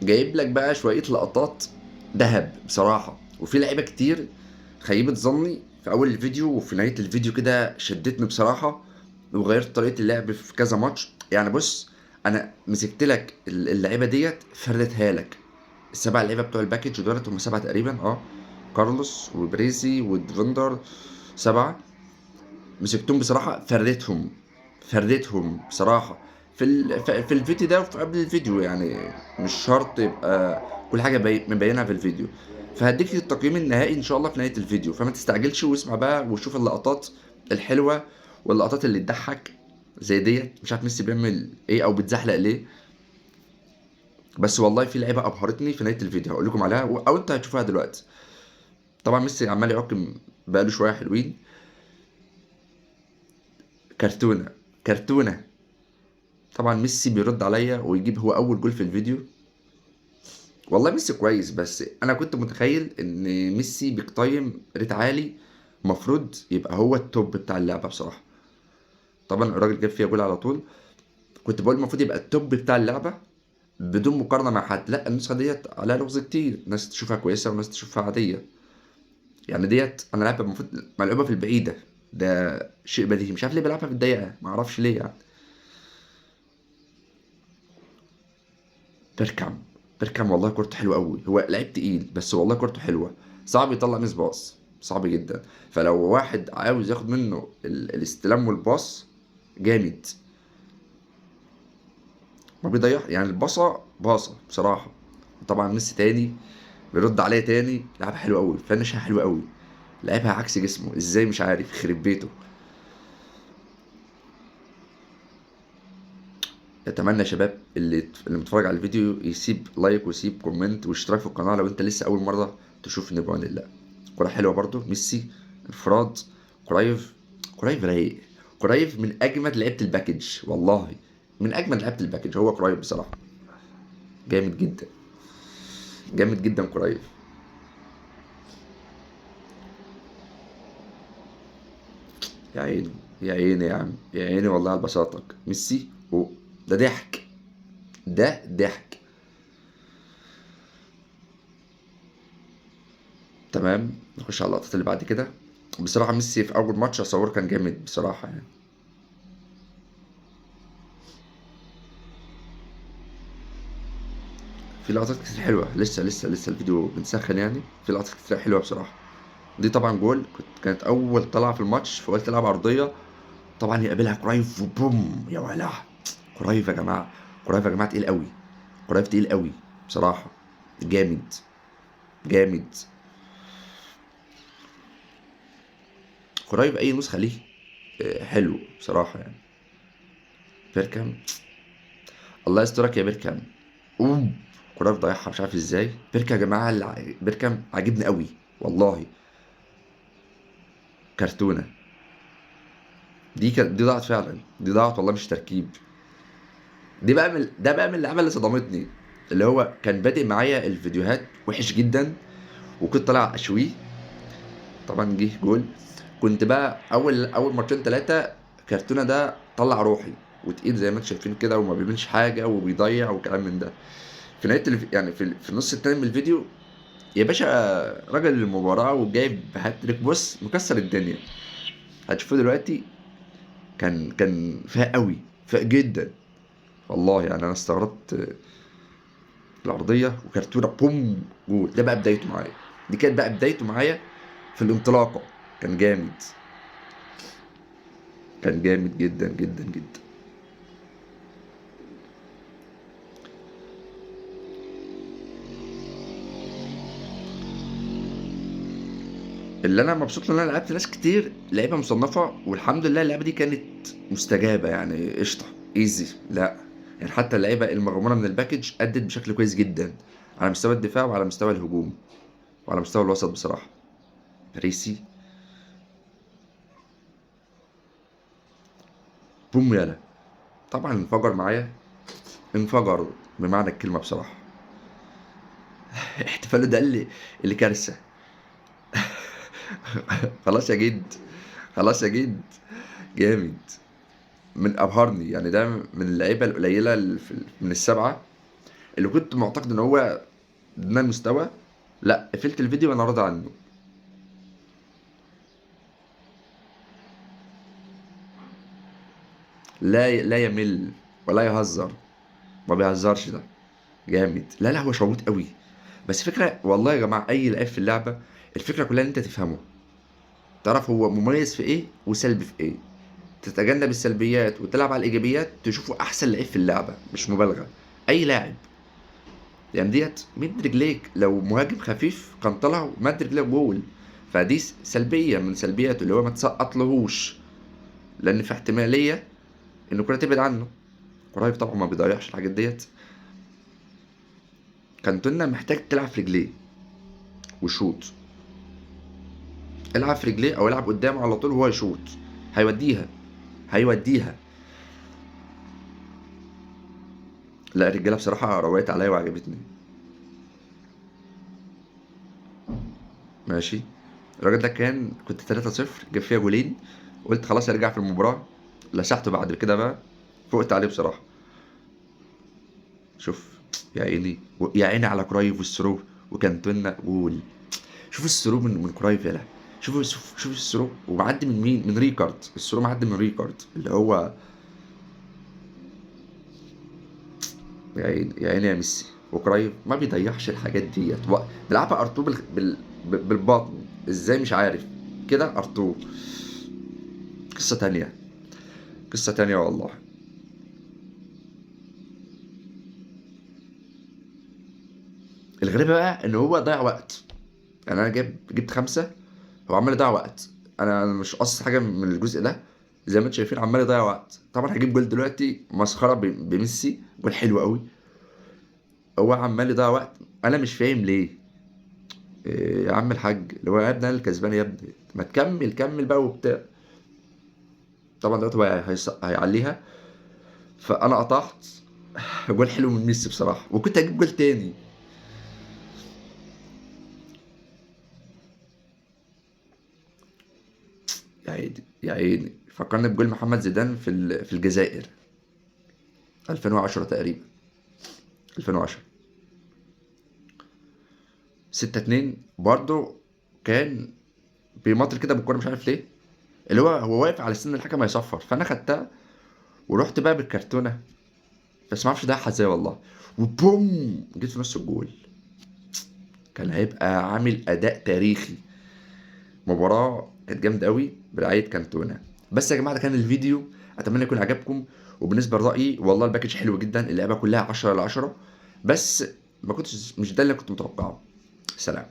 جايب لك بقى شوية لقطات ذهب بصراحة، وفي لعيبة كتير خيبت ظني في اول الفيديو وفي نهاية الفيديو كده شدتني بصراحة، وغيرت طريقه اللعب في كذا ماتش. يعني بص، انا مسكت لك اللعيبة ديت فردتها لك، السبع لعيبة بتوع ال package دولت، هم 7 تقريبا، كارلوس وبريزي وديفندر، 7 مسكتهم بصراحة، فردتهم بصراحة في الفيديو ده وفي قبل الفيديو، يعني مش شرط يبقى كل حاجة مبينها في الفيديو. فهديك التقييم النهائي ان شاء الله في نهاية الفيديو، فما تستعجلش واسمع بقى وشوف اللقطات الحلوة واللقطات اللي تضحك زي ديت. مش عارف ميسي بيعمل ايه او بيتزحلق ليه، بس والله في لعيبة ابهرتني في نهاية الفيديو هقول لكم عليها، او انت هتشوفها دلوقتي. طبعا ميسي عمال يعكم بقاله شوية حلوين. كرتونة كرتونة. طبعا ميسي بيرد عليا ويجيب هو اول جول في الفيديو. والله ميسي كويس، بس انا كنت متخيل ان ميسي بيقيم rate عالي، مفروض يبقى هو ال top بتاع اللعبة بصراحة. طبعا الراجل جاب فيها جول على طول، كنت بقول المفروض يبقى ال top بتاع اللعبة بدون مقارنة مع حد. لا، النسخة ديت عليها لغز كتير، ناس تشوفها كويسة وناس تشوفها عادية. يعني ديت انا لعبه المفروض ملعوبه في البعيدة، ده شيء بديهي، مش عارف ليه بلعبها في الضيقه، ما اعرفش ليه يعني. بيركام والله كورته حلوة قوي، هو لعيب تقيل بس والله كورته حلوة، صعب يطلع miss pass، صعب جدا. فلو واحد عاوز ياخد منه الاستلام والباص جامد، ما بيضيع يعني، الباصه باصة بصراحة. طبعا ميسي تاني بيرد عليا تاني، لعبها حلوة قوي، فنشها حلوة قوي، لعبها عكس جسمه ازاي مش عارف، يخرب بيته. اتمنى يا شباب اللي متفرج على الفيديو يسيب like ويسيب comment واشتراك في القناة لو انت لسه اول مرة تشوفني بعون الله. كره حلوة برضو، ميسي انفراد، كرايف، كرايف رايق، كرايف من اجمد لعيبة ال package، والله من اجمد لعيبة ال package هو كرايف بصراحة، جامد جدا، جامد جدا كرايف. يا عيني يا عيني يا عم، يا عيني والله على بساطتك ميسي. ده ضحك، ده ضحك. تمام، نخش على اللقطات اللي بعد كده. بصراحة ميسي في أول ماتش أصوره كان جامد بصراحة يعني. في لقطات كتير حلوة، لسه لسه لسه الفيديو بنسخن يعني، في لقطات كتير حلوة بصراحة. دي طبعا جول، كانت أول طلعة في الماتش، فقلت ألعب عرضية، طبعا يقابلها كرايف وبوم، يا ولا كرايف يا جماعة، كرايف يا جماعة تقيل قوي، كرايف تقيل قوي بصراحة، جامد جامد. كرايف أي نسخة ليه، حلو بصراحة يعني. بيركام، الله يسترك يا بيركام، أوب كرايف ضيعها مش عارف ازاي. بيركام يا جماعة، بيركام عاجبني قوي والله. كرتونة دي دي ضاعت فعلا، دي ضاعت والله مش تركيب. دي بقى من ده بقى من اللعبة اللي صدمتني، اللي هو كان بادئ معايا الفيديوهات وحش جدا وكنت طالع اشويه، طبعا جه جول. كنت بقى اول ماتشين 3 كرتونة ده طلع روحي وتقيل زي ما انتم شايفين كده، وما بيعملش حاجة وبيضيع وكلام من ده. في نهاية يعني في النص التاني من الفيديو يا باشا، راجل المباراة وجايب هاتريك، بص مكسر الدنيا. هتشوفوه دلوقتي، كان فاق قوي، فاق جدا والله. يعني انا استغربت العرضية وكرتونه بوم جول. ده بقى بدايته معايا، دي كانت بقى بدايته معايا في الانطلاقة. كان جامد، كان جامد جدا جدا جدا. اللي انا مبسوط ان انا لعبت ناس كتير لعيبة مصنفه، والحمد لله اللعبة دي كانت مستجابة يعني، قشطه ايزي. لا يعني حتى اللعيبة المغموره من الباكج ادت بشكل كويس جدا على مستوى الدفاع وعلى مستوى الهجوم وعلى مستوى الوسط بصراحة. باريسي بوم يالا، طبعا انفجر معايا، انفجر بمعنى الكلمة بصراحة. احتفاله ده اللي كارثة. خلاص يا جد، خلاص يا جد، جامد. من ابهرني يعني، ده من اللعيبة القليلة اللي من السبعة اللي كنت معتقد ان هو دون المستوى، لا قفلت الفيديو وانا راضي عنه. لا لا يمل ولا يهزر، ما بيهزرش، ده جامد. لا لا هو شوط قوي. بس فكرة والله يا جماعة، اي لعيب في اللعبة الفكرة كلها ان انت تفهمه، تعرف هو مميز في ايه وسلبي في ايه، تتجنب السلبيات وتلعب على الايجابيات، تشوفه احسن لعيب في اللعبة، مش مبالغه. اي لاعب يعني ديت مد رجليك، لو مهاجم خفيف كان طلع مد رجليه جول، فدي سلبية من سلبياته اللي هو ما تسقطلهوش، لان في احتمالية ان الكره تبعد عنه. قريب طبعا ما بيضيعش الحاجات ديت. كانتونا محتاج تلعب في رجليه وشوط، العب في رجليه او العب قدامه على طول وهو يشوط، هيوديها هيوديها. لا الرجالة بصراحة روقت عليا وعجبتني. ماشي، الراجل ده كان كنت 3-0 جاب فيها جولين، قلت خلاص هرجع في المباراة، لسحته بعد كده بقى، فقت عليه بصراحة. شوف يا عيني، يا عيني على كرايف وال through وكانتونا جول. شوف ال through من كرايف، يلا شوف شوف ال through، ومعدي من مين؟ من ريكارد. ال through معدي من ريكارد اللي هو يا عيني يا عيني يا ميسي. وكرايف ما بيضيعش الحاجات ديت، بيلعبها ارتو بالبطن ازاي مش عارف كده. ارتو قصة تانية، قصة تانية والله. الغريب بقى ان هو ضيع وقت، يعني انا جبت 5، هو عمال يضيع وقت. انا مش قص حاجة من الجزء ده، زي ما انتم شايفين عمال يضيع وقت. طبعا هجيب جول دلوقتي مسخرة بميسي، جول حلو قوي. هو عمال يضيع وقت، انا مش فاهم ليه. إيه يا عم الحاج، اللي هو يا ابني انا الكسبان يا ابني، ما تكمل كمل بقى وبتاع. طبعا دلوقتي هو هيعليها، فانا قطعت. جول حلو من ميسي بصراحة، وكنت هجيب جول تاني. يا عيني يا عيني، فكرني بجول محمد زيدان في الجزائر 2010 تقريبا، 2010. 6-2 برضه كان بيماطل كده بالكورة مش عارف ليه، اللي هو واقف على سن الحكم هيصفر، فانا خدتها ورحت بقى بالكرتونه، بس ما اعرفش ده ازاي والله، وبوم جيت في نص الجول. كان هيبقى عامل اداء تاريخي. مباراة كانت جامدة قوي برعاية كانتونا. بس يا جماعة ده كان الفيديو، اتمنى يكون عجبكم. وبالنسبة لرايي والله ال package حلو جدا، اللعبة كلها 10/10، بس ما كنتش، مش ده اللي كنت متوقعه. سلام.